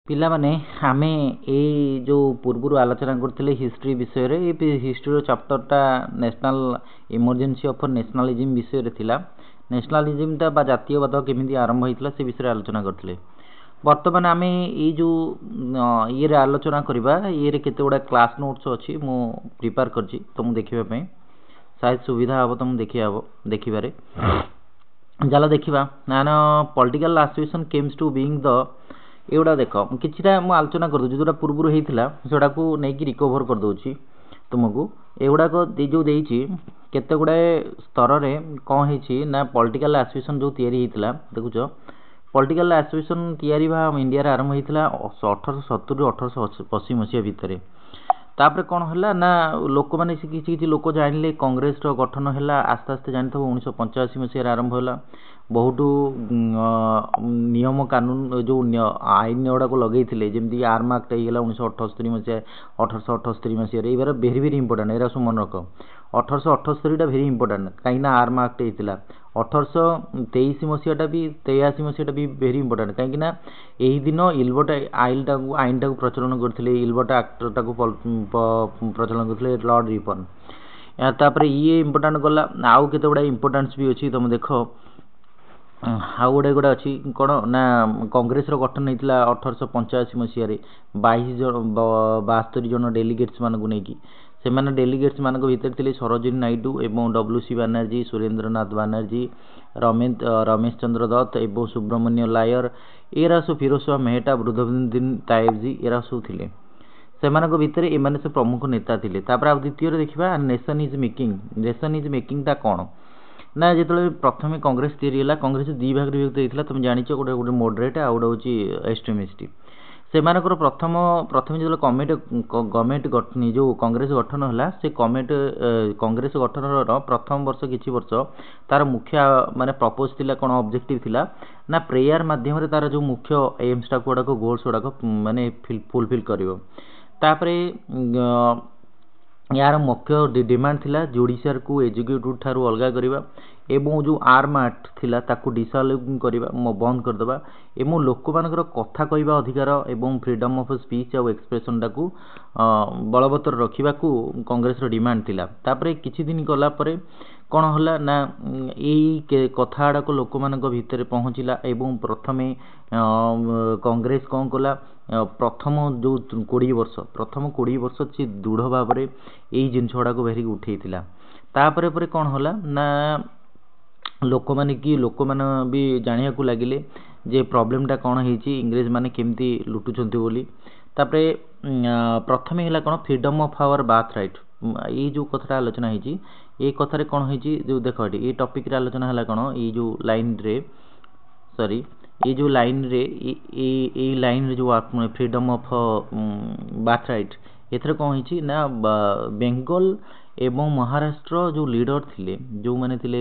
ପିଲାମାନେ, ଆମେ ଏଇ ଯେଉଁ ପୂର୍ବରୁ ଆଲୋଚନା କରିଥିଲେ ହିଷ୍ଟ୍ରି ବିଷୟରେ, ଏଇ ହିଷ୍ଟ୍ରିର ଚାପ୍ଟରଟା ନ୍ୟାସନାଲ୍ ଇମର୍ଜେନ୍ସି ଅଫ୍ ନ୍ୟାସନାଲିଜିମ୍ ବିଷୟରେ ଥିଲା। ନ୍ୟାସନାଲିଜିମ୍ଟା ବା ଜାତୀୟବାଦ କେମିତି ଆରମ୍ଭ ହେଇଥିଲା, ସେ ବିଷୟରେ ଆଲୋଚନା କରିଥିଲେ। ବର୍ତ୍ତମାନ ଆମେ ଏଇ ଯେଉଁ ଇଏରେ ଆଲୋଚନା କରିବା, ଇଏରେ କେତେ ଗୁଡ଼ାଏ କ୍ଲାସ୍ ନୋଟ୍ସ ଅଛି, ମୁଁ ପ୍ରିପେୟାର କରିଛି ତୁମକୁ ଦେଖିବା ପାଇଁ ସାୟଦ ସୁବିଧା ହେବ ତୁମକୁ ଦେଖିବା ହେବ ଦେଖିବାରେ। ଚାଲ ଦେଖିବା ନା, political association comes to being the ଏଗୁଡ଼ା ଦେଖ। କିଛିଟା ମୁଁ ଆଲୋଚନା କରିଦେଉଛି, ଯେଉଁଟା ପୂର୍ବରୁ ହେଇଥିଲା ସେଗୁଡ଼ାକୁ ନେଇକି ରିକଭର କରିଦେଉଛି ତୁମକୁ। ଏଗୁଡ଼ାକ ଯେଉଁ ଦେଇଛି, କେତେ ଗୁଡ଼ାଏ ସ୍ତରରେ କ'ଣ ହେଇଛି ନା, ପଲିଟିକାଲ ଆସୋସିଏସନ୍ ଯେଉଁ ତିଆରି ହେଇଥିଲା ଦେଖୁଛ। ପଲିଟିକାଲ ଆସୋସିଏସନ୍ ତିଆରି ବା ଇଣ୍ଡିଆରେ ଆରମ୍ଭ ହେଇଥିଲା 1870ରୁ 1880 ମସିହା ଭିତରେ। ତାପରେ କ'ଣ ହେଲା ନା, ଲୋକମାନେ, କିଛି କିଛି ଲୋକ ଜାଣିଲେ, କଂଗ୍ରେସର ଗଠନ ହେଲା ଆସ୍ତେ ଆସ୍ତେ। ଜାଣିଥିବ, 1985 ମସିହାରେ ଆରମ୍ଭ ହେଲା। ବହୁତ ନିୟମ କାନୁନ, ଯେଉଁ ଆଇନ ଗୁଡ଼ାକ ଲଗେଇଥିଲେ, ଯେମିତିକି ଆର୍ମ ଆକ୍ଟ ହେଇଗଲା 1978 ମସିହା, 1878 ମସିହାରେ। ଏଇବାର ଭେରି ଭେରି ଇମ୍ପୋର୍ଟାଣ୍ଟ, ଏଇରା ସବୁ ମନେ ରଖ। 1878ଟା ଭେରି ଇମ୍ପୋର୍ଟାଣ୍ଟ, କାହିଁକିନା ଆର୍ମ ଆକ୍ଟ ହେଇଥିଲା। 1823 ମସିହାଟା ବି, 83 ମସିହାଟା ବି ଭେରି ଇମ୍ପୋର୍ଟାଣ୍ଟ, କାହିଁକିନା ଏହି ଦିନ ଇଲବର୍ଟ ଆଇନଟାକୁ ପ୍ରଚଳନ କରିଥିଲେ, ଇଲବର୍ଟ ଆକ୍ଟଟାକୁ ପ୍ରଚଳନ କରିଥିଲେ ଲର୍ଡ଼ ରିପନ୍। ତାପରେ ଇଏ ଇମ୍ପୋର୍ଟାଣ୍ଟ ଗଲା। ଆଉ କେତେ ଗୁଡ଼ାଏ ଇମ୍ପୋର୍ଟାନ୍ସ ବି ଅଛି, ତୁମେ ଦେଖ। ଆଉ ଗୋଟେ ଗୋଟେ ଅଛି କ'ଣ ନା, କଂଗ୍ରେସର ଗଠନ ହେଇଥିଲା 1885 ମସିହାରେ 22 ଜଣ, 72 ଜଣ ଡେଲିଗେଟ୍ସ ମାନଙ୍କୁ ନେଇକି। ସେମାନେ ଡେଲିଗେଟ୍ସ ମାନଙ୍କ ଭିତରେ ଥିଲେ ସରୋଜିନୀ ନାଇଡୁ ଏବଂ ଡବ୍ଲ୍ୟୁ ସି ବାନାର୍ଜୀ, ସୁରେନ୍ଦ୍ରନାଥ ବାନାର୍ଜୀ, ରମେଶ ଚନ୍ଦ୍ର ଦତ୍ତ ଏବଂ ସୁବ୍ରମଣ୍ୟ ଲାୟର, ଏରା ସବୁ, ଫିରୋଜ ମେହଟା, ବଦରୁଦ୍ଦିନ ତାୟବଜୀ, ଏରା ସବୁ ଥିଲେ। ସେମାନଙ୍କ ଭିତରେ ଏମାନେ ସବୁ ପ୍ରମୁଖ ନେତା ଥିଲେ। ତାପରେ ଆଉ ଦ୍ୱିତୀୟରେ ଦେଖିବା ନେସନ୍ is making. Nation is ମେକିଂଟା କ'ଣ ନା, ଯେତେବେଳେ ପ୍ରଥମେ କଂଗ୍ରେସ ତିଆରି ହେଲା, କଂଗ୍ରେସ ଦୁଇ ଭାଗରେ ବିଭକ୍ତ ହେଇଥିଲା, ତୁମେ ଜାଣିଛ, ଗୋଟେ ଗୋଟେ ମୋଡରେଟ୍ ଆଉ ଗୋଟେ ହେଉଛି ଏକ୍ସଟ୍ରିମିଷ୍ଟ। ସେମାନଙ୍କର ପ୍ରଥମେ ଯେତେବେଳେ ଗଭର୍ଣ୍ଣମେଣ୍ଟ ଯେଉଁ କଂଗ୍ରେସ ଗଠନ ହେଲା, ସେ କଂଗ୍ରେସ ଗଠନର ପ୍ରଥମ ବର୍ଷ, କିଛି ବର୍ଷ ତାର ମୁଖ୍ୟ ମାନେ ପର୍ପୋଜ ଥିଲା କ'ଣ, ଅବଜେକ୍ଟିଭ ଥିଲା ନା, ପ୍ରେୟାର ମାଧ୍ୟମରେ ତାର ଯେଉଁ ମୁଖ୍ୟ ଏମ୍ସଟାକୁ ଗୁଡ଼ାକ, ଗୋଲ୍ସ ଗୁଡ଼ାକ ମାନେ ଫୁଲଫିଲ୍ କରିବ। ତାପରେ ଏହାର ମୁଖ୍ୟ ଡିମାଣ୍ଡ ଥିଲା ଜୁଡ଼ିସିଆରକୁ ଏକ୍ଜିକ୍ୟୁଟିଭ ଠାରୁ ଅଲଗା କରିବା ଏବଂ ଯେଉଁ ଆର୍ମ ଆକ୍ଟ ଥିଲା ତାକୁ ଡିସଲ୍ଭ କରିବା, ବନ୍ଦ କରିଦେବା ଏବଂ ଲୋକମାନଙ୍କର କଥା କହିବା ଅଧିକାର ଏବଂ ଫ୍ରିଡ଼ମ୍ ଅଫ୍ ସ୍ପିଚ୍ ଆଉ ଏକ୍ସପ୍ରେସନଟାକୁ ବଳବତ୍ତର ରଖିବାକୁ କଂଗ୍ରେସର ଡିମାଣ୍ଡ ଥିଲା। ତାପରେ କିଛି ଦିନ ଗଲା ପରେ କ'ଣ ହେଲା ନା, ଏଇ କଥା ଗୁଡ଼ାକ ଲୋକମାନଙ୍କ ଭିତରେ ପହଞ୍ଚିଲା ଏବଂ ପ୍ରଥମେ କଂଗ୍ରେସ କ'ଣ କଲା, ପ୍ରଥମ ଯେଉଁ 20 ବର୍ଷ, ପ୍ରଥମ 20 ବର୍ଷ ସେ ଦୃଢ଼ ଭାବରେ ଏଇ ଜିନିଷ ଗୁଡ଼ାକ ଧରିକି ଉଠେଇଥିଲା। ତାପରେ ପରେ କ'ଣ ହେଲା ନା, ଲୋକମାନେ ବି ଜାଣିବାକୁ ଲାଗିଲେ ଯେ ପ୍ରୋବ୍ଲେମଟା କ'ଣ ହେଇଛି, ଇଂରେଜମାନେ କେମିତି ଲୁଟୁଛନ୍ତି ବୋଲି। ତାପରେ ପ୍ରଥମେ ହେଲା କ'ଣ, freedom of our birth right. ଏଇ ଯେଉଁ କଥାଟା ଆଲୋଚନା ହେଇଛି, ଏଇ କଥାରେ କ'ଣ ହେଇଛି ଯେଉଁ ଦେଖ ଏଠି, ଏଇ ଟପିକରେ ଆଲୋଚନା ହେଲା କ'ଣ, ଏଇ ଯେଉଁ ଲାଇନରେ, ସରି, ଏଇ ଯେଉଁ ଲାଇନରେ, ଏଇ ଲାଇନରେ ଯେଉଁ ଫ୍ରିଡ଼ମ୍ ଅଫ୍ ବାର୍ଥ ରାଇଟ୍, ଏଥିରେ କ'ଣ ହେଇଛି ନା, ବେଙ୍ଗଲ ଏବଂ ମହାରାଷ୍ଟ୍ର ଯେଉଁ ଲିଡର ଥିଲେ, ଯେଉଁମାନେ ଥିଲେ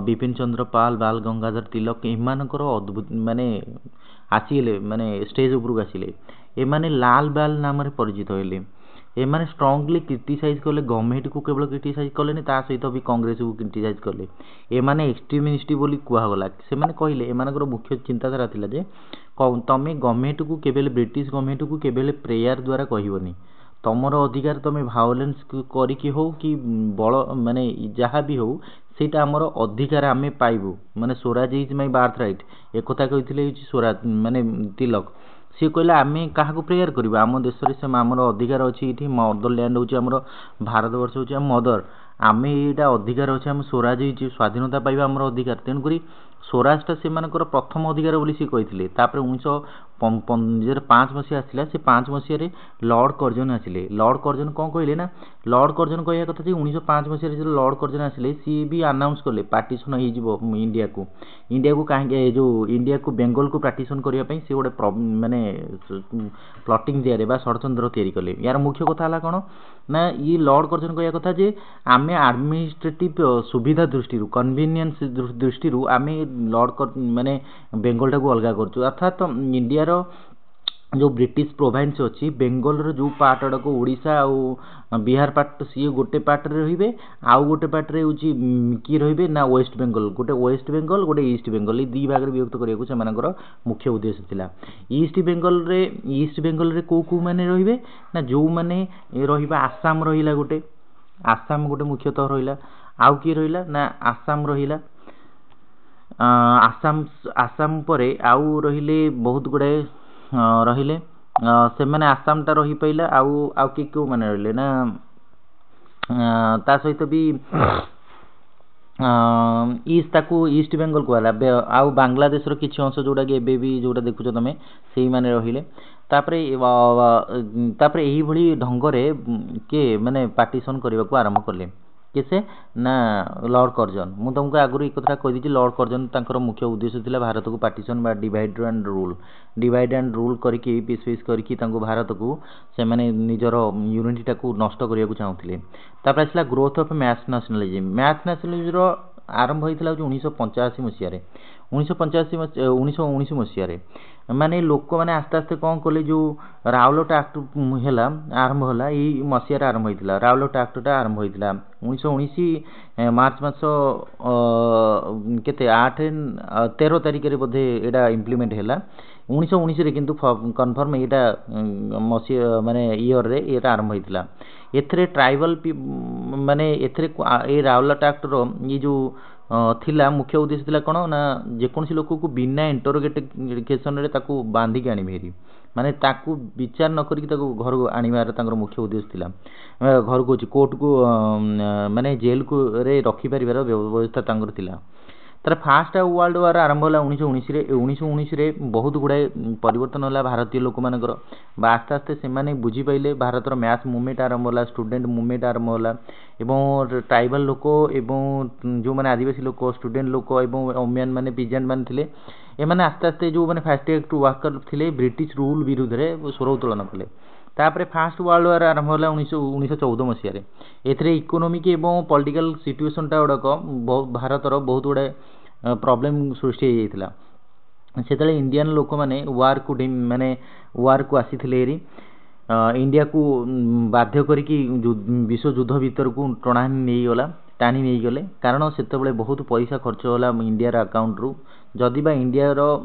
ବିପିନ ଚନ୍ଦ୍ର ପାଲ, ବାଲ ଗଙ୍ଗାଧର ତିଲକ, ଏମାନଙ୍କର ଅଦ୍ଭୁତ ମାନେ ଆସିଗଲେ, ମାନେ ଷ୍ଟେଜ ଉପରକୁ ଆସିଲେ। ଏମାନେ ଲାଲ ବାଲ ନାମରେ ପରିଚିତ ହେଲେ। ଏମାନେ ଷ୍ଟ୍ରଙ୍ଗଲି କ୍ରିଟିସାଇଜ୍ କଲେ ଗଭର୍ଣ୍ଣମେଣ୍ଟକୁ। କେବଳ କ୍ରିଟିସାଇଜ୍ କଲେନି, ତା ସହିତ ବି କଂଗ୍ରେସକୁ କ୍ରିଟିସାଇଜ୍ କଲେ। ଏମାନେ ଏକ୍ସଟ୍ରିମିଷ୍ଟ ବୋଲି କୁହାଗଲା। ସେମାନେ କହିଲେ, ଏମାନଙ୍କର ମୁଖ୍ୟ ଚିନ୍ତାଧାରା ଥିଲା ଯେ ତମେ ଗଭର୍ଣ୍ଣମେଣ୍ଟକୁ କେବେ ହେଲେ, ବ୍ରିଟିଶ ଗଭର୍ଣ୍ଣମେଣ୍ଟକୁ କେବେ ହେଲେ ପ୍ରେୟାର ଦ୍ୱାରା କହିବନି। ତମର ଅଧିକାର ତମେ ଭାଓଲେନ୍ସ କରିକି ହଉ କି ବଳ ମାନେ ଯାହା ବି ହଉ, ସେଇଟା ଆମର ଅଧିକାର, ଆମେ ପାଇବୁ। ମାନେ "Swaraj is my birth right", ଏକଥା କହିଥିଲେ ହେଉଛି ସ୍ୱରାଜ ମାନେ ତିଲକ। ସିଏ କହିଲେ, ଆମେ କାହାକୁ ପ୍ରେୟାର କରିବା? ଆମ ଦେଶରେ ସେ ଆମର ଅଧିକାର ଅଛି ଏଇଠି। ମଦର ଲ୍ୟାଣ୍ଡ ହେଉଛି ଆମର, ଭାରତବର୍ଷ ହେଉଛି ଆମ ମଦର। ଆମେ ଏଇଟା ଅଧିକାର ଅଛି ଆମ, ସ୍ୱରାଜ ହେଇଛି, ସ୍ୱାଧୀନତା ପାଇବା ଆମର ଅଧିକାର। ତେଣୁକରି ସ୍ୱରାଜଟା ସେମାନଙ୍କର ପ୍ରଥମ ଅଧିକାର ବୋଲି ସେ କହିଥିଲେ। ତାପରେ 1905 ମସିହା ଆସିଲା। ସେ 5 ମସିହାରେ ଲର୍ଡ଼ କର୍ଜନ ଆସିଲେ। ଲର୍ଡ଼ କର୍ଜନ କ'ଣ କହିଲେ ନା, ଲର୍ଡ଼ କର୍ଜନ କହିବା କଥା ଯେ 1905 ମସିହାରେ ଯେତେବେଳେ ଲର୍ଡ଼ କର୍ଜନ ଆସିଲେ, ସିଏ ବି ଆନାଉନ୍ସ କଲେ ପାର୍ଟିସନ୍ ହେଇଯିବ ଇଣ୍ଡିଆକୁ। ଇଣ୍ଡିଆକୁ କାହିଁକି, ଏ ଯେଉଁ ଇଣ୍ଡିଆକୁ, ବେଙ୍ଗଲକୁ ପାର୍ଟିସନ୍ କରିବା ପାଇଁ ସେ ଗୋଟେ ମାନେ ପ୍ଲଟିଂ ତିଆରି ବା ଷଡ଼ଯନ୍ତ୍ର ତିଆରି କଲେ। ଏହାର ମୁଖ୍ୟ କଥା ହେଲା କ'ଣ ନା, ଇଏ ଲର୍ଡ଼ କର୍ଜନ କହିବା କଥା ଯେ ଆମେ ଆଡମିନିଷ୍ଟ୍ରେଟିଭ ସୁବିଧା ଦୃଷ୍ଟିରୁ, କନଭିନିଏନ୍ସ ଦୃଷ୍ଟିରୁ ଆମେ ଲର୍ଡ଼ ମାନେ ବେଙ୍ଗଲଟାକୁ ଅଲଗା କରୁଛୁ। ଅର୍ଥାତ୍ ଇଣ୍ଡିଆର ଯେଉଁ ବ୍ରିଟିଶ ପ୍ରୋଭାଇନ୍ସ ଅଛି, ବେଙ୍ଗଲର ଯେଉଁ ପାର୍ଟ ଗୁଡ଼ାକ, ଓଡ଼ିଶା ଆଉ ବିହାର ପାର୍ଟ, ସିଏ ଗୋଟେ ପାର୍ଟରେ ରହିବେ। ଆଉ ଗୋଟେ ପାର୍ଟରେ ହେଉଛି କିଏ ରହିବେ ନା ୱେଷ୍ଟ ବେଙ୍ଗଲ। ଗୋଟେ ୱେଷ୍ଟ ବେଙ୍ଗଲ, ଗୋଟେ ଇଷ୍ଟ ବେଙ୍ଗଲ, ଏଇ ଦୁଇ ଭାଗରେ ବିଭକ୍ତ କରିବାକୁ ସେମାନଙ୍କର ମୁଖ୍ୟ ଉଦ୍ଦେଶ୍ୟ ଥିଲା। ଇଷ୍ଟ ବେଙ୍ଗଲରେ କେଉଁ କେଉଁମାନେ ରହିବେ ନା ଯେଉଁମାନେ ରହିବା, ଆସାମ ରହିଲା ଗୋଟେ, ଆସାମ ଗୋଟେ ମୁଖ୍ୟତଃ ରହିଲା। ଆଉ କିଏ ରହିଲା ନା ଆସାମ ରହିଲା। ଆସାମ ଆସାମ ପରେ ଆଉ ରହିଲେ ବହୁତ ଗୁଡ଼ାଏ ରହିଲେ ସେମାନେ। ଆସାମଟା ରହିପାରିଲା। ଆଉ ଆଉ କିଏ କେଉଁମାନେ ରହିଲେ ନା ତା ସହିତ ବି ଇଷ୍ଟ, ତାକୁ ଇଷ୍ଟ ବେଙ୍ଗଲ କୁହାଗଲା। ଆଉ ବାଂଲାଦେଶର କିଛି ଅଂଶ, ଯେଉଁଟାକି ଏବେ ବି ଯେଉଁଟା ଦେଖୁଛ ତମେ, ସେଇମାନେ ରହିଲେ। ତାପରେ ତାପରେ ଏଇଭଳି ଢଙ୍ଗରେ କିଏ ମାନେ ପାର୍ଟିସନ୍ କରିବାକୁ ଆରମ୍ଭ କଲେ। କିଏ ସେ ନା ଲର୍ଡ଼ କର୍ଜନ। ମୁଁ ତମକୁ ଆଗରୁ ଏଇ କଥାଟା କହିଦେଇଛି। ଲର୍ଡ଼ କର୍ଜନ, ତାଙ୍କର ମୁଖ୍ୟ ଉଦ୍ଦେଶ୍ୟ ଥିଲା ଭାରତକୁ ପାର୍ଟିସନ୍ ବା divide and rule, divide and rule କରିକି, ପିସ୍ ପିସ୍ କରିକି ତାଙ୍କୁ ଭାରତକୁ ସେମାନେ ନିଜର ୟୁନିଟିଟାକୁ ନଷ୍ଟ କରିବାକୁ ଚାହୁଁଥିଲେ। ତାପରେ ଆସିଲା growth of mass nationalism. Mass ନ୍ୟାସନାଲିଜିମ୍ର ଆରମ୍ଭ ହେଇଥିଲା ହେଉଛି 1985 ମସିହାରେ, 1985, 1919 ମସିହାରେ। ମାନେ ଲୋକମାନେ ଆସ୍ତେ ଆସ୍ତେ କ'ଣ କଲେ, ଯେଉଁ ରାଉଲଟ ଆକ୍ଟ ହେଲା, ଆରମ୍ଭ ହେଲା, ଏଇ ମସିହାରେ ଆରମ୍ଭ ହେଇଥିଲା। ରାଉଲଟ ଆକ୍ଟଟା ଆରମ୍ଭ ହେଇଥିଲା 1919 ମାର୍ଚ୍ଚ ମାସ କେତେ, 8, 13 ତାରିଖରେ ବୋଧେ ଏଇଟା ଇମ୍ପ୍ଲିମେଣ୍ଟ ହେଲା 1919ରେ। କିନ୍ତୁ କନଫର୍ମ ଏଇଟା ମସିହା ମାନେ ଇୟରରେ ଏଇଟା ଆରମ୍ଭ ହେଇଥିଲା। ଏଥିରେ ଟ୍ରାଇବାଲ ମାନେ ଏଥିରେ ଏଇ ରାଉଲଟ ଆକ୍ଟର ଏଇ ଯେଉଁ ଥିଲା, ମୁଖ୍ୟ ଉଦ୍ଦେଶ୍ୟ ଥିଲା କ'ଣ ନା ଯେକୌଣସି ଲୋକକୁ ବିନା ଇଣ୍ଟରୋଗେସନରେ ତାକୁ ବାନ୍ଧିକି ଆଣିବେ ହେରି, ମାନେ ତାକୁ ବିଚାର ନ କରିକି ତାକୁ ଘରକୁ ଆଣିବାର ତାଙ୍କର ମୁଖ୍ୟ ଉଦ୍ଦେଶ୍ୟ ଥିଲା। ଘରକୁ ଅଛି, କୋର୍ଟକୁ ମାନେ ଜେଲକୁ ରେ ରଖିପାରିବାର ବ୍ୟବସ୍ଥା ତାଙ୍କର ଥିଲା। ତାର ଫାଷ୍ଟ ୱାର୍ଲଡ ୱାର ଆରମ୍ଭ ହେଲା 1919ରେ। 1919ରେ ବହୁତ ଗୁଡ଼ାଏ ପରିବର୍ତ୍ତନ ହେଲା ଭାରତୀୟ ଲୋକମାନଙ୍କର ବା ଆସ୍ତେ ଆସ୍ତେ ସେମାନେ ବୁଝିପାରିଲେ। ଭାରତର ମ୍ୟାସ୍ ମୁଭମେଣ୍ଟ ଆରମ୍ଭ ହେଲା, ଷ୍ଟୁଡେଣ୍ଟ ମୁଭମେଣ୍ଟ ଆରମ୍ଭ ହେଲା ଏବଂ ଟ୍ରାଇବାଲ ଲୋକ ଏବଂ ଯେଉଁମାନେ ଆଦିବାସୀ ଲୋକ, ଷ୍ଟୁଡେଣ୍ଟ ଲୋକ ଏବଂ ଓମ୍ୟାନ୍ ମାନେ, ପିଜାଣ୍ଟ ମାନେ ଥିଲେ, ଏମାନେ ଆସ୍ତେ ଆସ୍ତେ ଯେଉଁମାନେ ଫାଷ୍ଟ ୱାର୍କର ଥିଲେ, ବ୍ରିଟିଶ ରୁଲ୍ ବିରୁଦ୍ଧରେ ସ୍ୱର ଉତ୍ତୋଳନ କଲେ। ତାପରେ ଫାଷ୍ଟ ୱାର୍ଲଡ ୱାର ଆରମ୍ଭ ହେଲା 1914 ମସିହାରେ। ଏଥିରେ ଇକୋନୋମିକ୍ ଏବଂ ପଲିଟିକାଲ ସିଚୁଏସନଟା ଗୁଡ଼ାକ ଭାରତର ବହୁତ ଗୁଡ଼ାଏ ପ୍ରୋବ୍ଲେମ୍ ସୃଷ୍ଟି ହେଇଯାଇଥିଲା। ସେତେବେଳେ ଇଣ୍ଡିଆନ୍ ଲୋକମାନେ ୱାର୍କୁ ମାନେ ୱାର୍କୁ ଆସିଥିଲେ ହେରି, ଇଣ୍ଡିଆକୁ ବାଧ୍ୟ କରିକି ବିଶ୍ୱଯୁଦ୍ଧ ଭିତରକୁ ଟଣା ନେଇଗଲା, ଟାଣି ନେଇଗଲେ। କାରଣ ସେତେବେଳେ ବହୁତ ପଇସା ଖର୍ଚ୍ଚ ହେଲା ଇଣ୍ଡିଆର ଆକାଉଣ୍ଟରୁ। ଯଦି ବା ଇଣ୍ଡିଆର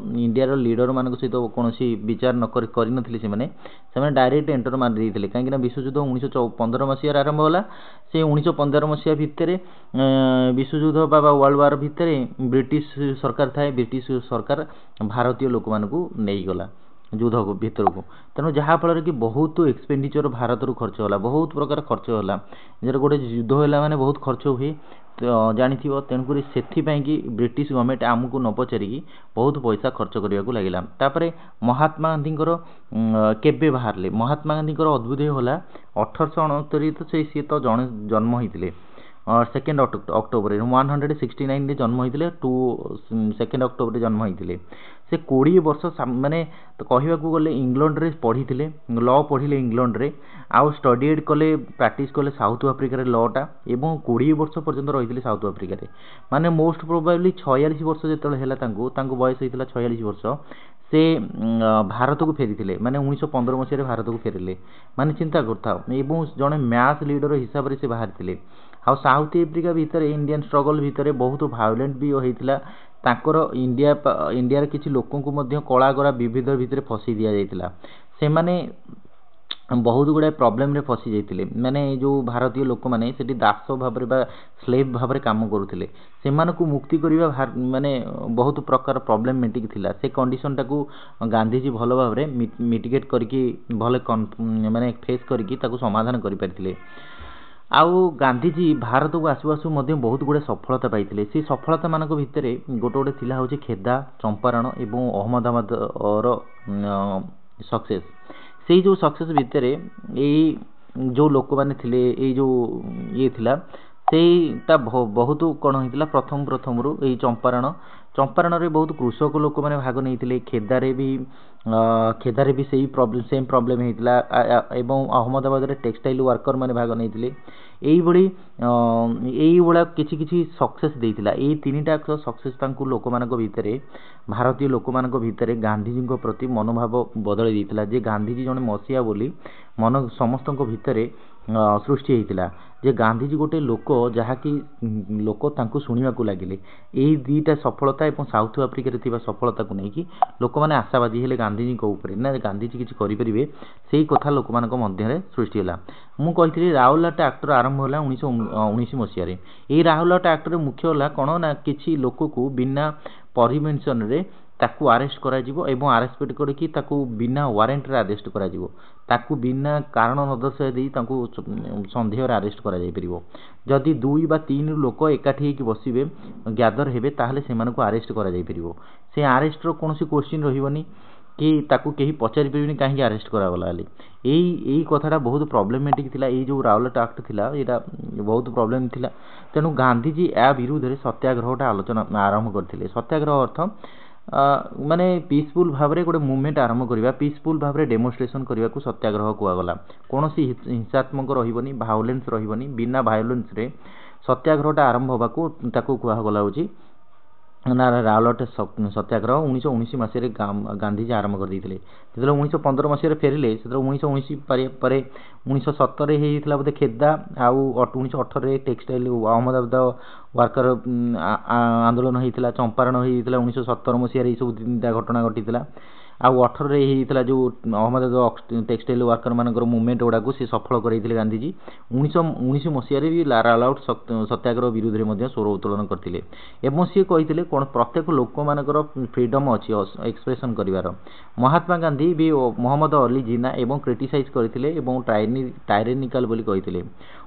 ଇଣ୍ଡିଆର ଲିଡରମାନଙ୍କ ସହିତ କୌଣସି ବିଚାର ନ କରି କରିନଥିଲେ ସେମାନେ, ସେମାନେ ଡାଇରେକ୍ଟ ଏଣ୍ଟର ମାରି ଦେଇଥିଲେ। କାହିଁକିନା ବିଶ୍ୱଯୁଦ୍ଧ 1915 ମସିହାରେ ଆରମ୍ଭ ହେଲା। ସେ 1915 ମସିହା ଭିତରେ ବିଶ୍ୱଯୁଦ୍ଧ ବା ୱାର୍ଲଡ ୱାର ଭିତରେ ବ୍ରିଟିଶ ସରକାର ଥାଏ। ବ୍ରିଟିଶ ସରକାର ଭାରତୀୟ ଲୋକମାନଙ୍କୁ ନେଇଗଲା ଯୁଦ୍ଧ ଭିତରକୁ। ତେଣୁ ଯାହାଫଳରେ କି ବହୁତ ଏକ୍ସପେଣ୍ଡିଚର ଭାରତରୁ ଖର୍ଚ୍ଚ ହେଲା, ବହୁତ ପ୍ରକାର ଖର୍ଚ୍ଚ ହେଲା। ଯେହେତୁ ଗୋଟେ ଯୁଦ୍ଧ ହେଲା ମାନେ ବହୁତ ଖର୍ଚ୍ଚ ହୁଏ ଜାଣିଥିବ। ତେଣୁକରି ସେଥିପାଇଁ କି ବ୍ରିଟିଶ ଗଭର୍ଣ୍ଣମେଣ୍ଟ ଆମକୁ ନ ପଚାରିକି ବହୁତ ପଇସା ଖର୍ଚ୍ଚ କରିବାକୁ ଲାଗିଲା। ତାପରେ ମହାତ୍ମା ଗାନ୍ଧୀଙ୍କର କେବେ ବାହାରିଲେ? ମହାତ୍ମା ଗାନ୍ଧୀଙ୍କର ଅଦ୍ଭୁତ ହେଲା 1869 ତ ସେ ସିଏ ତ ଜଣେ ଜନ୍ମ ହେଇଥିଲେ ସେକେଣ୍ଡ ଅକ୍ଟୋବରରେ, 169ରେ ଜନ୍ମ ହେଇଥିଲେ, 2 ସେକେଣ୍ଡ ଅକ୍ଟୋବରରେ ଜନ୍ମ ହେଇଥିଲେ। ସେ 20 ବର୍ଷ ମାନେ କହିବାକୁ ଗଲେ ଇଂଲଣ୍ଡରେ ପଢ଼ିଥିଲେ, ଲ ପଢ଼ିଲେ ଇଂଲଣ୍ଡରେ ଆଉ ଷ୍ଟଡିଏଡ୍ କଲେ, ପ୍ରାକ୍ଟିସ୍ କଲେ ସାଉଥ ଆଫ୍ରିକାରେ ଲଟା ଏବଂ 20 ବର୍ଷ ପର୍ଯ୍ୟନ୍ତ ରହିଥିଲେ ସାଉଥ ଆଫ୍ରିକାରେ। ମାନେ ମୋଷ୍ଟ ପ୍ରୋବାବଲି 46 ବର୍ଷ ଯେତେବେଳେ ହେଲା ତାଙ୍କୁ, ତାଙ୍କୁ ବୟସ ହେଇଥିଲା 46 ବର୍ଷ, ସେ ଭାରତକୁ ଫେରିଥିଲେ। ମାନେ 1915 ମସିହାରେ ଭାରତକୁ ଫେରିଲେ। ମାନେ ଚିନ୍ତା କରୁଥାଅ, ଏବଂ ଜଣେ ମ୍ୟାସ୍ ଲିଡର ହିସାବରେ ସେ ବାହାରିଥିଲେ। ଆଉ ସାଉଥ ଆଫ୍ରିକା ଭିତରେ ଇଣ୍ଡିଆନ୍ ଷ୍ଟ୍ରଗଲ୍ ଭିତରେ ବହୁତ ଭାୟୋଲେଣ୍ଟ ବି ହେଇଥିଲା। ତାଙ୍କର ଇଣ୍ଡିଆର କିଛି ଲୋକଙ୍କୁ ମଧ୍ୟ କଳା ଗୋରା ବିବିଧ ଭିତରେ ଫସେଇ ଦିଆଯାଇଥିଲା। ସେମାନେ ବହୁତ ଗୁଡ଼ାଏ ପ୍ରୋବ୍ଲେମରେ ଫସି ଯାଇଥିଲେ। ମାନେ ଏ ଯେଉଁ ଭାରତୀୟ ଲୋକମାନେ ସେଠି ଦାସ ଭାବରେ ବା ସ୍ଲେଭ୍ ଭାବରେ କାମ କରୁଥିଲେ, ସେମାନଙ୍କୁ ମୁକ୍ତି କରିବା ମାନେ ବହୁତ ପ୍ରକାର ପ୍ରୋବ୍ଲେମେଟିକ୍ ଥିଲା। ସେ କଣ୍ଡିସନଟାକୁ ଗାନ୍ଧିଜୀ ଭଲ ଭାବରେ ମିଟିଗେଟ୍ କରିକି, ଭଲ ମାନେ ଫେସ୍ କରିକି ତାକୁ ସମାଧାନ କରିପାରିଥିଲେ। ଆଉ ଗାନ୍ଧିଜୀ ଭାରତକୁ ଆସୁ ଆସୁ ମଧ୍ୟ ବହୁତ ଗୁଡ଼ାଏ ସଫଳତା ପାଇଥିଲେ। ସେ ସଫଳତା ମାନଙ୍କ ଭିତରେ ଗୋଟେ ଗୋଟେ ଥିଲା ହେଉଛି ଖେଦା, ଚମ୍ପାରଣ ଏବଂ ଅହମ୍ମଦାବାଦର ସକ୍ସେସ୍। ସେଇ ଯେଉଁ ସକ୍ସେସ୍ ଭିତରେ ଏଇ ଯେଉଁ ଲୋକମାନେ ଥିଲେ, ଏଇ ଯେଉଁ ଇଏ ଥିଲା, ସେଇଟା ବହୁତ କ'ଣ ହେଇଥିଲା, ପ୍ରଥମ ପ୍ରଥମରୁ ଏଇ ଚମ୍ପାରଣ, ଚମ୍ପାରଣରେ ବହୁତ କୃଷକ ଲୋକମାନେ ଭାଗ ନେଇଥିଲେ। ଖେଦାରେ ବି ଖେଦାରେ ବି ସେଇ ପ୍ରୋବ୍ଲେମ୍, ସେମ୍ ପ୍ରୋବ୍ଲେମ୍ ହେଇଥିଲା ଏବଂ ଅହମ୍ମଦାବାଦରେ ଟେକ୍ସଟାଇଲ୍ ୱାର୍କର ମାନେ ଭାଗ ନେଇଥିଲେ। ଏଇଭଳି ଏଇଭଳିଆ କିଛି କିଛି ସକ୍ସେସ୍ ଦେଇଥିଲା। ଏଇ ତିନିଟା ସକ୍ସେସ୍ ତାଙ୍କୁ ଲୋକମାନଙ୍କ ଭିତରେ, ଭାରତୀୟ ଲୋକମାନଙ୍କ ଭିତରେ ଗାନ୍ଧିଜୀଙ୍କ ପ୍ରତି ମନୋଭାବ ବଦଳାଇ ଦେଇଥିଲା ଯେ ଗାନ୍ଧିଜୀ ଜଣେ ମସିହା ବୋଲି ମନ ସମସ୍ତଙ୍କ ଭିତରେ ସୃଷ୍ଟି ହେଇଥିଲା, ଯେ ଗାନ୍ଧିଜୀ ଗୋଟେ ଲୋକ ଯାହାକି ଲୋକ ତାଙ୍କୁ ଶୁଣିବାକୁ ଲାଗିଲେ। ଏଇ ଦୁଇଟା ସଫଳତା ଏବଂ ସାଉଥ ଆଫ୍ରିକାରେ ଥିବା ସଫଳତାକୁ ନେଇକି ଲୋକମାନେ ଆଶାବାଦୀ ହେଲେ ଗାନ୍ଧିଜୀଙ୍କ ଉପରେ, ନା ଗାନ୍ଧିଜୀ କିଛି କରିପାରିବେ, ସେଇ କଥା ଲୋକମାନଙ୍କ ମଧ୍ୟରେ ସୃଷ୍ଟି ହେଲା। ମୁଁ କହିଥିଲି ରାଉଲାଟ ଆକ୍ଟର ଆରମ୍ଭ ହେଲା 1919 ମସିହାରେ। ଏଇ ରାଉଲାଟ ଆକ୍ଟରେ ମୁଖ୍ୟ ହେଲା କ'ଣ ନା କିଛି ଲୋକକୁ ବିନା ପରମିସନରେ ତାକୁ ଆରେଷ୍ଟ କରାଯିବ ଏବଂ ଆରେଷ୍ଟ କରିକି ତାକୁ ବିନା ୱାରେଣ୍ଟରେ ଆରେଷ୍ଟ କରାଯିବ, ତାକୁ ବିନା କାରଣ ନ ଦର୍ଶାଇ ଦେଇ ତାଙ୍କୁ ସନ୍ଦେହରେ ଆରେଷ୍ଟ କରାଯାଇପାରିବ। ଯଦି ଦୁଇ ବା ତିନି ଲୋକ ଏକାଠି ହେଇକି ବସିବେ, ଗ୍ୟାଦର ହେବେ, ତାହେଲେ ସେମାନଙ୍କୁ ଆରେଷ୍ଟ କରାଯାଇପାରିବ। ସେ ଆରେଷ୍ଟର କୌଣସି କୋଶ୍ଚିନ୍ ରହିବନି କି ତାକୁ କେହି ପଚାରି ପାରିବେନି କାହିଁକି ଆରେଷ୍ଟ କରାଗଲା ବୋଲି। ଏଇ କଥାଟା ବହୁତ ପ୍ରୋବ୍ଲେମେଟିକ୍ ଥିଲା। ଏଇ ଯେଉଁ ରାଉଲଟ ଆକ୍ଟ ଥିଲା, ଏଇଟା ବହୁତ ପ୍ରୋବ୍ଲେମ୍ ଥିଲା। ତେଣୁ ଗାନ୍ଧିଜୀ ଏହା ବିରୁଦ୍ଧରେ ସତ୍ୟାଗ୍ରହଟା ଆଲୋଚନା ଆରମ୍ଭ କରିଥିଲେ। ସତ୍ୟାଗ୍ରହ ଅର୍ଥ ମାନେ ପିସଫୁଲ୍ ଭାବରେ ଗୋଟେ ମୁଭମେଣ୍ଟ ଆରମ୍ଭ କରିବା, ପିସଫୁଲ୍ ଭାବରେ ଡେମୋନ୍ଷ୍ଟ୍ରେସନ୍ କରିବାକୁ ସତ୍ୟାଗ୍ରହ କୁହାଗଲା। କୌଣସି ହିଂସାତ୍ମକ ରହିବନି, ଭାୟୋଲେନ୍ସ ରହିବନି, ବିନା ଭାୟୋଲେନ୍ସରେ ସତ୍ୟାଗ୍ରହଟା ଆରମ୍ଭ ହେବାକୁ ତାକୁ କୁହାଗଲା ହେଉଛି ନା ରାଉଲଟ ସତ୍ୟାଗ୍ରହ। 1919 ମସିହାରେ ଗାନ୍ଧିଜୀ ଆରମ୍ଭ କରିଦେଇଥିଲେ। ଯେତେବେଳେ 1915 ମସିହାରେ ଫେରିଲେ, ସେତେବେଳେ 1919 ପରେ 1917ରେ ହେଇଯାଇଥିଲା ବୋଧେ ଖେଦା, ଆଉ 1918ରେ ଟେକ୍ସଟାଇଲ୍ ଅହମ୍ମଦାବାଦ ୱାର୍କର ଆନ୍ଦୋଳନ ହେଇଥିଲା, ଚମ୍ପାରଣ ହେଇଯାଇଥିଲା 1917 ମସିହାରେ। ଏଇସବୁ ତିନିଟା ଘଟଣା ଘଟିଥିଲା। ଆଉ 18ରେ ହେଇଯାଇଥିଲା ଯେଉଁ ଅହମ୍ମଦାବାଦ ଟେକ୍ସଟାଇଲ୍ ୱାର୍କର ମାନଙ୍କର ମୁଭମେଣ୍ଟ ଗୁଡ଼ାକୁ ସେ ସଫଳ କରାଇଥିଲେ ଗାନ୍ଧିଜୀ। 1919 ମସିହାରେ ବି ରାଉଲଟ ସତ୍ୟାଗ୍ରହ ବିରୁଦ୍ଧରେ ମଧ୍ୟ ସ୍ୱର ଉତ୍ତୋଳନ କରିଥିଲେ ଏବଂ ସିଏ କହିଥିଲେ କ'ଣ, ପ୍ରତ୍ୟେକ ଲୋକମାନଙ୍କର ଫ୍ରିଡ଼ମ୍ ଅଛି ଏକ୍ସପ୍ରେସନ୍ କରିବାର। ମହାତ୍ମା ଗାନ୍ଧୀ ବି ମହମ୍ମଦ ଅଲି ଜିନା ଏବଂ କ୍ରିଟିସାଇଜ୍ କରିଥିଲେ ଏବଂ ଟାଇରେନିକାଲ ବୋଲି କହିଥିଲେ।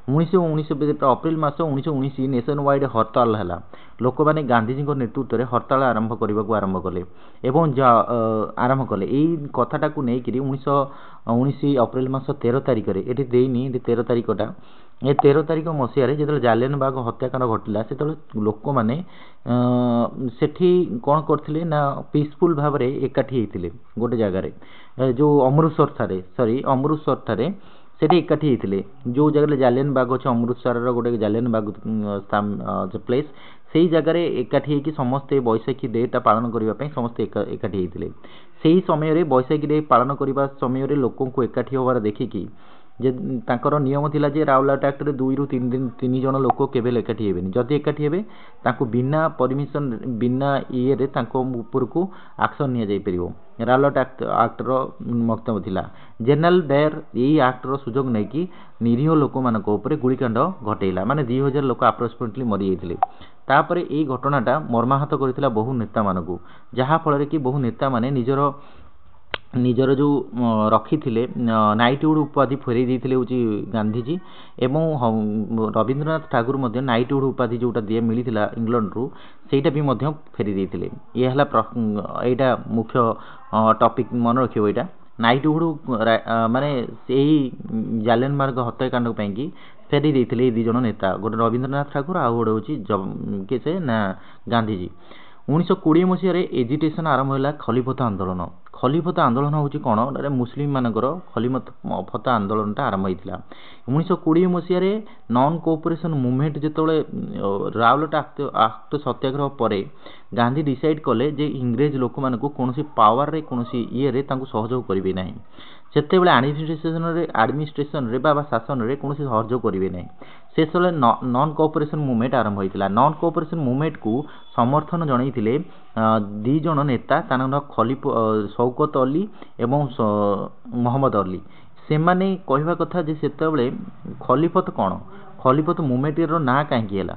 1919 ଅପ୍ରିଲ ମାସ 1919 ନେସନ୍ ୱାଇଡ଼ ହରତାଲ ହେଲା। ଲୋକମାନେ ଗାନ୍ଧିଜୀଙ୍କ ନେତୃତ୍ୱରେ ହରତାଳ ଆରମ୍ଭ କରିବାକୁ ଆରମ୍ଭ କଲେ ଏବଂ ଆରମ୍ଭ କଲେ। ଏଇ କଥାଟାକୁ ନେଇକିରି 1919 ଅପ୍ରିଲ ମାସ 13 ତାରିଖରେ, ଏଠି ଦେଇନି, ଏଠି 13 ତାରିଖଟା, ଏ 13 ତାରିଖ ମସିହାରେ ଯେତେବେଳେ ଜାଲିଆନବାଗ ହତ୍ୟାକାଣ୍ଡ ଘଟିଲା, ସେତେବେଳେ ଲୋକମାନେ ସେଠି କ'ଣ କରିଥିଲେ ନା ପିସଫୁଲ୍ ଭାବରେ ଏକାଠି ହେଇଥିଲେ ଗୋଟେ ଜାଗାରେ, ଯେଉଁ ଅମୃତସର ଠାରେ, ସରି, ଅମୃତସର ଠାରେ ସେଠି ଏକାଠି ହେଇଥିଲେ। ଯେଉଁ ଜାଗାରେ ଜାଲିଆନବାଗ ଅଛି, ଅମୃତସରର ଗୋଟେ ଜାଲିଆନବାଗ ପ୍ଲେସ୍, ସେଇ ଜାଗାରେ ଏକାଠି ହେଇକି ସମସ୍ତେ ବୈଶାଖୀ ଡେଟା ପାଳନ କରିବା ପାଇଁ ସମସ୍ତେ ଏକାଠି ହେଇଥିଲେ। ସେଇ ସମୟରେ, ବୈଶାଖୀ ଡେ ପାଳନ କରିବା ସମୟରେ ଲୋକଙ୍କୁ ଏକାଠି ହେବାର ଦେଖିକି ଯେ ତାଙ୍କର ନିୟମ ଥିଲା ଯେ ରାଉଲାଟ ଆକ୍ଟରେ ଦୁଇରୁ ତିନି ଦିନ ତିନି ଜଣ ଲୋକ କେବେ ଏକାଠି ହେବେନି, ଯଦି ଏକାଠି ହେବେ ତାଙ୍କୁ ବିନା ପରମିସନ୍, ବିନା ଇଏରେ ତାଙ୍କ ଉପରକୁ ଆକ୍ସନ୍ ନିଆଯାଇପାରିବ, ରାଉଲାଟ ଆକ୍ଟର ମକ୍ତବ୍ୟ ଥିଲା। ଜେନେରାଲ ଡାୟର ଏଇ ଆକ୍ଟର ସୁଯୋଗ ନେଇକି ନିରୀହ ଲୋକମାନଙ୍କ ଉପରେ ଗୁଳିକାଣ୍ଡ ଘଟେଇଲା, ମାନେ 2000 ଲୋକ ଆପ୍ରୋକ୍ସିମେଟଲି ମରିଯାଇଥିଲେ। ତାପରେ ଏଇ ଘଟଣାଟା ମର୍ମାହତ କରିଥିଲା ବହୁ ନେତାମାନଙ୍କୁ, ଯାହାଫଳରେ କି ବହୁ ନେତାମାନେ ନିଜର ଯେଉଁ ରଖିଥିଲେ ନାଇଟହୁଡ଼ ଉପାଧି ଫେରାଇ ଦେଇଥିଲେ ହେଉଛି ଗାନ୍ଧିଜୀ, ଏବଂ ରବୀନ୍ଦ୍ରନାଥ ଠାକୁର ମଧ୍ୟ ନାଇଟହୁଡ଼ ଉପାଧି ଯେଉଁଟା ଦିଏ ମିଳିଥିଲା ଇଂଲଣ୍ଡରୁ, ସେଇଟା ବି ମଧ୍ୟ ଫେରାଇ ଦେଇଥିଲେ। ଇଏ ହେଲା ଏଇଟା ମୁଖ୍ୟ ଟପିକ୍, ମନେ ରଖିବ ଏଇଟା। ନାଇଟହୁଡ଼ ମାନେ ସେଇ ଜାଲିଆନବାଗ ହତ୍ୟାକାଣ୍ଡ ପାଇଁକି ଫେରାଇ ଦେଇଥିଲେ ଏଇ ଦୁଇ ଜଣ ନେତା, ଗୋଟେ ରବୀନ୍ଦ୍ରନାଥ ଠାକୁର ଆଉ ଗୋଟେ ହେଉଛି କିଏ ସେ ନା ଗାନ୍ଧିଜୀ। 1920 ମସିହାରେ ଏଜିଟେସନ୍ ଆରମ୍ଭ ହେଲା, ଖଲିଫତ ଆନ୍ଦୋଳନ। ଖଲିଫତ ଆନ୍ଦୋଳନ ହେଉଛି କ'ଣ? ମୁସଲିମ ମାନଙ୍କର ଖଲିଫତ ଆନ୍ଦୋଳନଟା ଆରମ୍ଭ ହେଇଥିଲା 1920 ମସିହାରେ। ନନ୍ କୋଅପରେସନ୍ ମୁଭମେଣ୍ଟ, ଯେତେବେଳେ ରାଉଲଟ ଆକ୍ଟ ସତ୍ୟାଗ୍ରହ ପରେ ଗାନ୍ଧୀ ଡିସାଇଡ୍ କଲେ ଯେ ଇଂରେଜ ଲୋକମାନଙ୍କୁ କୌଣସି ପାୱାରରେ, କୌଣସି ଇଏରେ ତାଙ୍କୁ ସହଯୋଗ କରିବେ ନାହିଁ, ସେତେବେଳେ ଆଡମିନିଷ୍ଟ୍ରେସନରେ ବା ଶାସନରେ କୌଣସି ସହଯୋଗ କରିବେ ନାହିଁ, ସେତେବେଳେ ନନ୍ କୋଅପରେସନ୍ ମୁଭମେଣ୍ଟ ଆରମ୍ଭ ହୋଇଥିଲା। ନନ୍ କୋଅପରେସନ୍ ମୁଭମେଣ୍ଟକୁ ସମର୍ଥନ ଜଣାଇଥିଲେ ଦୁଇ ଜଣ ନେତା, ତାଙ୍କ ନାଁ ଖଲିଫ ଶୌକତ ଅଲି ଏବଂ ମହମ୍ମଦ ଅଲି। ସେମାନେ କହିବା କଥା ଯେ ସେତେବେଳେ ଖଲିଫତ କ'ଣ, ଖଲିଫତ ମୁଭମେଣ୍ଟର ନାଁ କାହିଁକି ହେଲା?